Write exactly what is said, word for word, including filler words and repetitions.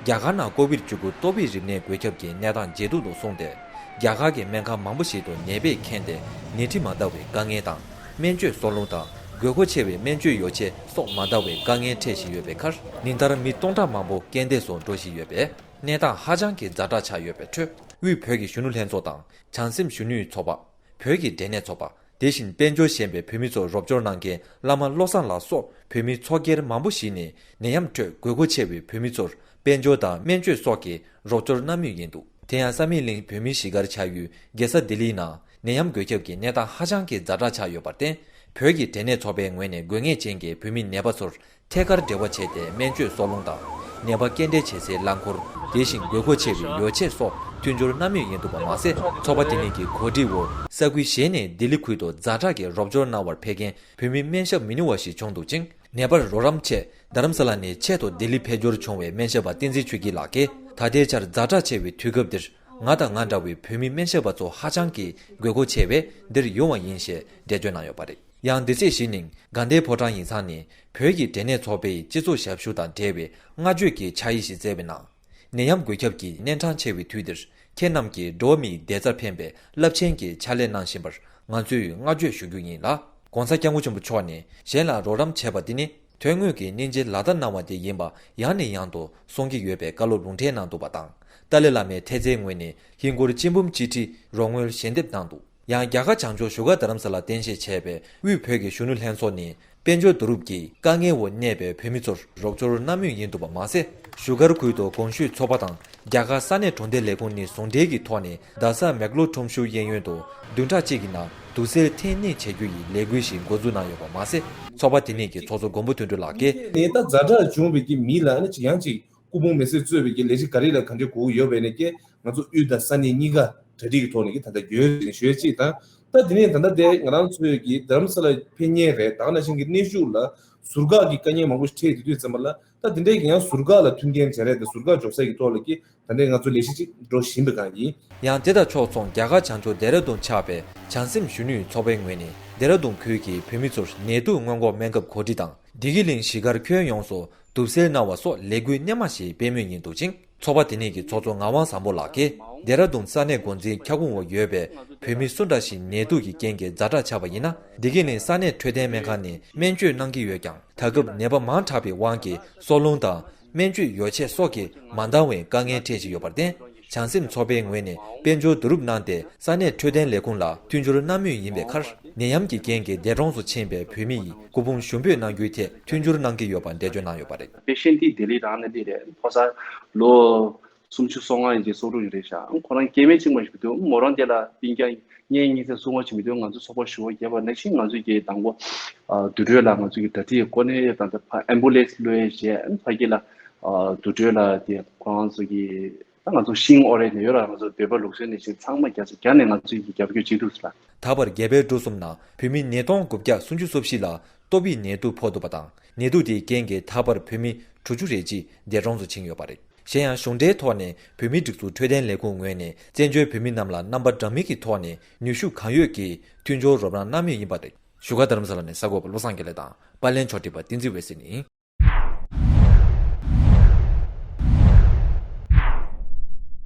རྒྱ་གར་ནང་ཀོ་བིད་བཅུ་དགུ་ཏོག་དབྱིབས་རིམས་ནད་འགོས་ཁྱབ་ཀྱི་གནས་སྟངས་ཇེ་སྡུག་ཏུ་སོང་སྟེ། རྒྱ་གར་གྱི་སྨན་ཁང་མང་པོ་ཞིག་ཏུ་ནད་པས་ཁེངས་ཏེ་ནད་ཁྲི་མ་འདའ་བའི་དཀའ་ངལ་དང་། སྨན་བཅོས་སྲོག་རླུང་དང་དགོས་མཁོ་ཆེ་བའི་སྨན་བཅོས་ཡོ་བྱད་སོགས་མ་འདང་བའི་དཀའ་ངལ་འཕྲད་བཞིན་ཡོད་པའི་ཁར། ཉིན་ལྟར་མི་སྟོང་ཕྲག་མང་པོ་རྐྱེན་འདས་སུ་འགྲོ་བཞིན་ཡོད་པས། གནས་སྟངས་ཧ་ཅང་གི་ཛ་དྲག་ཆགས་ཡོད་པའི་ཁྲོད། དབུས་བོད་ཀྱི་གཞོན་ནུ་ལྷན་ཚོགས་དང་། བྱང་སེམས་གཞོན་ནུའི་ཚོགས་པ། བོད་ཀྱི་འབྲས་ནད་ཚོགས་པ། དེ་བཞིན་དཔལ་འབྱོར་ཞན་པའི་བོད་མི་ཚོར་རོགས་སྐྱོར་གནང་མཁན་བླ་མ་བློ་བཟང་ལགས་སོགས་བོད་མི་ཚོགས་སྒེར་མང་པོ་ཞིག་ནས། ནད་ཡམས་ཁྲོད་དགོས་མཁོ་ཆེ་བའི་བོད་མི་ཚོར་དཔལ་འབྱོར་དང་སྨན་བཅོས་སོགས་ཀྱི་རོགས་སྐྱོར་གནང་མུས་ཡིན་འདུག་དེ་ཡང་བསམ་ཡས་གླིང་བོད་མིའི་གཞིས་སྒར་ཆགས་ཡུལ་རྒྱལ་ས་ལྡི་ལིའི་ནང་ནད་ཡམས་འགོས་ཁྱབ་ཀྱི་གནས་སྟངས་ཧ་ཅང་གི་ཛ་དྲག་ཆགས་ཡོད་པར་བརྟེན། བོད་ཀྱི་འབྲས་ནད་ཚོགས་པའི་ངོས་ནས་དགོས་ངེས་ཅན་གྱི་བོད་མི་ནད་པ་ཚོར་ཐད་ཀར་འབྲེལ་བ་བྱས་ཏེ། སྨན་བཅོས་སྲོག་རླུང་དང་། ནད་པ་སྐྱེལ་འདྲེན་བྱེད་སའི་རླངས་འཁོར། དེ་བཞིན་དགོས་མཁོ་ཆེ་བའི་ཡོ་བྱད་སོགས་མཐུན་སྦྱོར་གནང་མུས་ཡིན་འདུག་པ་མ་ཟད། ཚོགས་པ་དེ་ཉིད་ཀྱི་གོ་སྒྲིག་འོག་ས་ཁུལ་གཞན་ནས་ལྡི་ལི་ཁུལ་དུ་ཛ་དྲག་གི་རོགས་སྐྱོར་གནང་བར་ཕེབས་མཁན་བོད་མི་སྨན་ཞབས་མི་ཉུང་བ་ཞིག་བྱུང་འདུག་ཅིང་། ནད་པར་རོགས་རམ་ཆེད་རྡ་རམ་ས་ལ་ནས་ཆེད་དུ་ལྡི་ལི་ཕེབས་འབྱོར་བྱུང་བའི་སྨན་ཞབས་པ་བསྟན་འཛིན་ཆོས་སྐྱིད་ལགས་ཀྱིས། ད་ལྟའི་ཆར་ཛ་དྲག་ཆེ་བའི་དུས་སྐབས་འདིར། ང་དང་ང་འདྲ་བའི་བོད་མི་སྨན་ཞབས་པ་ཚོ་ཧ་ཅང་གི་དགོས་མཁོ་ཆེ་བས་འདིར་ཡོང་བ་ཡིན་ཞེས་འགྲེལ་བརྗོད་གནང་ཡོད་པ་རེད། ཡང་འདི་ཚེས་བཞི་ཉིན་དགའ་ལྡན་ཕོ་བྲང་ཡིག་ཚང་ནས་བོད་ཀྱི་འབྲས་ནད་ཚོགས་པའི་སྤྱི་ཚོགས་ཞབས་ཞུ་དང་འབྲེལ་བའི་བསྔགས་བརྗོད་ཀྱི་ཕྱག་ཡིག་ཞིག་བསྩལ་བའི་ནང་། ནད་ཡམས་འགོས་ཁྱབ་ཀྱི་གནས་གྲང་ཆེ་བའི་དུས་འདིར། ཁྱེད་རྣམས་ཀྱིས་འགྲོ་བ་མིའི་བདེ་རྩར་ཕན་པའི་རླབས་ཆེན་གྱི་ཕྱག་ལས་གནང་བཞིན་པར་ང་ཚོས་བསྔགས་བརྗོད་ཞུ་རྒྱུ་ཡིན་ལ། ༸གོང་ས་༸སྐྱབས་མགོན་ཆེན་པོ་མཆོག་ནས་གཞན་ལ་རོགས་རམ་བྱས་པ་འདི་ནི། དོན་དངོས་ཀྱི་སྙིང་རྗེ་ལག་བསྟར་གནང་བ་དེ་ཡིན་པ་ཡང་ནས་ཡང་དུ་གསུང་གི་ཡོད་པའི་བཀའ་སློབ་ལུང་འདྲེན་གནང་འདུག་པ་དང་། ཏཱ་ལའི་བླ་མའི་ཐེལ་ཙེའི་ངོས་ནས་ཧིན་སྒོར་གཅིག་འབུམ་གཅིག་ཁྲི་རོགས་དངུལ་ཞལ་འདེབས་གནང་འདུག་ཡང་རྒྱ་གར་བྱང་ཕྱོགས་བཞུགས་སྒར་རྡ་རམ་ས་ལ་རྟེན་གཞི་བྱས་པའི་དབུས་བོད་ཀྱི་གཞོན་ནུ་ལྷན་ཚོགས་ནས་དཔལ་འབྱོར་བསྡུ་རུབ་ཀྱིས་དཀའ་ངལ་འོག་གནས་པའི་བོད་མི་ཚོར་རོགས་སྐྱོར་གནང་མུས་ཡིན་འདུག་པ་མ་ཟད། བཞུགས་སྒར་ཁུལ་དུ་གོང་ཞུས་ཚོགས་པ་དང་རྒྱ་གར་ས་གནས་གྲོང་སྡེ་ལས་ཁུངས་གཉིས་ཟུང་འབྲེལ་གྱི་ཐོག་ནས། རྡ་ས་མེག་ལོར་ཁྲོམ་གཞུང་གཡས་གཡོན་དུ་བདུན་ཕྲག་གཅིག་གི་ནང་དུག་སེལ་འཐེན་ནུས་བྱེད་རྒྱུ་ཡི་ལས་འགུལ་ཞིག་འགོ་འཛུགས་གནང་ཡོད་པ་མ་ཟད། ཚོགས་པ་དེ་ཉིད་ཀྱི་ཚོགས་གཙོ་མགོན་པོ་དོན་གྲུབ་ལགས་ཀྱིས། ནས་ད་ཛ་དྲག་བྱུང་བའི་གི་མི་ལ་ནི་ཅིག་ཡང་ཅིག་སྐུ་ཕུང་མེ་སྲེག་གཙོས་པའི་གི་ལས་གཞི་ག་རེ་ལ་ག་འདྲ་དགོས་ཀྱི་ཡོད་པས་ནས་ཀྱེ། ང་ཚོ་དབུས་དང་ས་གནས་གཉིས་ཀ་གྲ་སྒྲིག་གི་ཐོག་ནས་ཀྱི་ད་ལྟ་འགྱོད་བཞིན་ཞུ་ཡས་གཅིག་དང་། ད་དེ་ནས་ད་ལྟ་དེ་ང་རང་ཚོའི་གི་རྡ་རམ་ས་ལ་ཕེབས་མཁན་རེད། ད་ག་ནང་བཞིན་གྱི་གནས་བཞུགས་ལ་ཟུར་བཀག་གི་དཀའ་ངལ་མང་པོ་ཞིག་འཕྲད་དུས་དུས་ཙམ་པ་ལ། ད་དེ་འདྲའི་གི་ཡང་ཟུར་བཀག་ལ་མཐུན་རྐྱེན་སྦྱར་ཡས་དང་ཟུར་བཀག་འཇོག་ས་ཀྱི་ཐོག་ལ་ཀྱི་ད་ལྟའི་ང་ཚོ་ལས་གཞི་ཅིག་འགྲོ་བཞིན་པའི་སྒང་ཡིན། ཡང་དེ་དང་ཕྱོགས་མཚུངས་རྒྱ་གར་བྱང་ཕྱོགས་ལྡེ་ར་ལྡུན་ཆགས་པའི་བྱང་སེམས་གཞོན་ནུའི་ཚོགས་པའི་ངོས་ནས་ལྡེ་ར་ལྡུན་ཁུལ་གྱི་བོད་མི་ཚོར་ནད་དུག་སྔོན་འགོག་སྨན་ཁབ་གོ་སྒྲིག་དང་། བདེ་སྐྱིད་གླིང་གཞིས་སྒར་ཁྱོན་ཡོངས་སུ་དུག་སེལ་གནང་བ་སོགས་ལས་འགུལ་སྣེ་མང་ཞིག་སྤེལ་མུས་ཡིན་འདུག་ཅིང་། ཚོགས་པ་དེ་ཉིད་ཀྱི་ཚོགས་གཙོ་ངག་དབང་བཟང་པོ་ལགས་ཀྱིས། ལྡེ་ར་ལྡུན་ས་གནས་འགོ་འཛིན་ཁྱབ་ཁོངས་འོག་ཡོད་པའི་བོད་མི་སུ་འདྲ་ཞིག་ནད་དུག་གི་རྐྱེན་གྱིས་ཛ་དྲག་ཆགས་པ་ཡིན་ན། བདེ་སྐྱིད་གླིང་ས་གནས་འཕྲོད་བསྟེན་སྨན་ཁང་ནས་སྨན་བཅོས་གནང་གི་ཡོད་ཀྱང་། ད་སྐབས་ནད་པ་མང་དྲགས་པའི་དབང་གིས་སྲོག་རླུང་དང་། སྨན་བཅོས་ཡོ་བྱད་སོགས་ཀྱིས་མ་འདང་བའི་དཀའ་ངལ་འཕྲད་བཞིན་ཡོད་པར་བརྟེན། བྱང་སེམས་ཚོགས་པའི་ངོས་ནས་དཔལ་འབྱོར་བསྡུ་རུབ་གནང་སྟེ། ས་གནས་འཕྲོད་བསྟེན་ལས་ཁུངས་ལ་མཐུན་སྦྱོར་གནང་མུས་ཡིན་པའི་ཁར། ནད་ཡམས་ཀྱི་རྐྱེན་གྱིས་འདས་གྲོངས་སུ་ཕྱིན་པའི་བོད་མི་ཡི་སྐུ་ཕུང་ཞུ་འབོད་གནང་རྒྱུའི་ཐད་མཐུན་སྦྱོར་གནང་གི་ཡོད་པ་འགྲེལ་བརྗོད་གནང་ཡོད་པ་རེད། པེ་ཤེན་ཊི་དེ་ལི་རང་ནས་ལི་རེད། ཕོ་གསར་ལོ་སུམ་ཅུ་སོ་ལྔ་ཡིན་གྱི་སོ་དྲུག་ཡིན་རེད་ཤག་ཁོ་རང་སྐྱེ་དམན་གཅིག་མ་ཞིག་འདུག་མོ་རང་དེ་ལ་སྤུན་ཀྱག་གཉེན་ཉེ་ཚན་སྲུང་བ་བྱེད་མི་འདུག་ང་ཚོ་ཚོགས་པ་ཞུ་བ་རྒྱབ་པ་ནང་བཞིན་ང་ཚོས་ཀྱི་དང་པོ་དུར་ཁྲོད་ལ་ང་ཚོས་ཀྱི་གྲ་སྒྲིག་གོ་ནས་དང་ཨེམ་བུ་ལེན་སི་གློད་ཡས་བྱས། ཕ་གི་ལ་དུར་ཁྲོད་ལ་དེ་ཁོ་རང་ཚོ་གི་ད་ང་ཚོ་ཤིང་ཨོ་རེད་ནས་ཡོད་ར། ང་ཚོ་འདོད་པ་ལུགས་སྲོལ་ནས་ཤིང་ཚང་མ་རྒྱ་ཆེ་རྒྱ་ནས་ང་ཚོས་ཀྱི་རྒྱབ་སྐྱོར་བྱེད་འདུག་ཟེར་ལ། ད་བར་རྒྱལ་བལ་འབྲུག་གསུམ་ནང་བོད་མི་ཉིས་སྟོང་དགུ་བརྒྱ་སུམ་ཅུ་སོ་བཞི་ལ་ཏོག་དབྱིབས་ནད་དུག་ཕོག་འདུག་པ་དང་། ནད་དུག་དེའི་རྐྱེན་གྱིས་ད་བར་བོད་མི་དྲུག་ཅུ་རེ་གཅིག་འདས་གྲོངས་སུ་ཕྱིན་ཡོད་པ་རེད། གཞན་ཡང་གཞུང་འབྲེལ་ཐོག་ནས་བོད་མིའི་སྒྲིག་འཛུགས་འཕྲོད་བསྟེན་ལས་ཁུངས་ངོས་ནས་བཙན་བྱོལ་བོད་མི་རྣམས་ལ་རྣམ་པ་འདྲ་མིན་གྱི་ཐོག་ནས་ནུས་ཤུགས་གང་ཡོད་ཀྱིས་མཐུན་སྦྱོར་རོགས་རམ་གནང་མུས་ཡིན་པ་རེད། བཞུགས་སྒར་རྡ་རམ་ས་ལ་ནས་གསར་འགོད་པ་བློ་བཟང་དགེ་ལེགས་དང་པར་ལེན་ཕྱོགས་སྒྲིག་པ་བསྟན་འཛིན་འོད་ཟེར་ནས།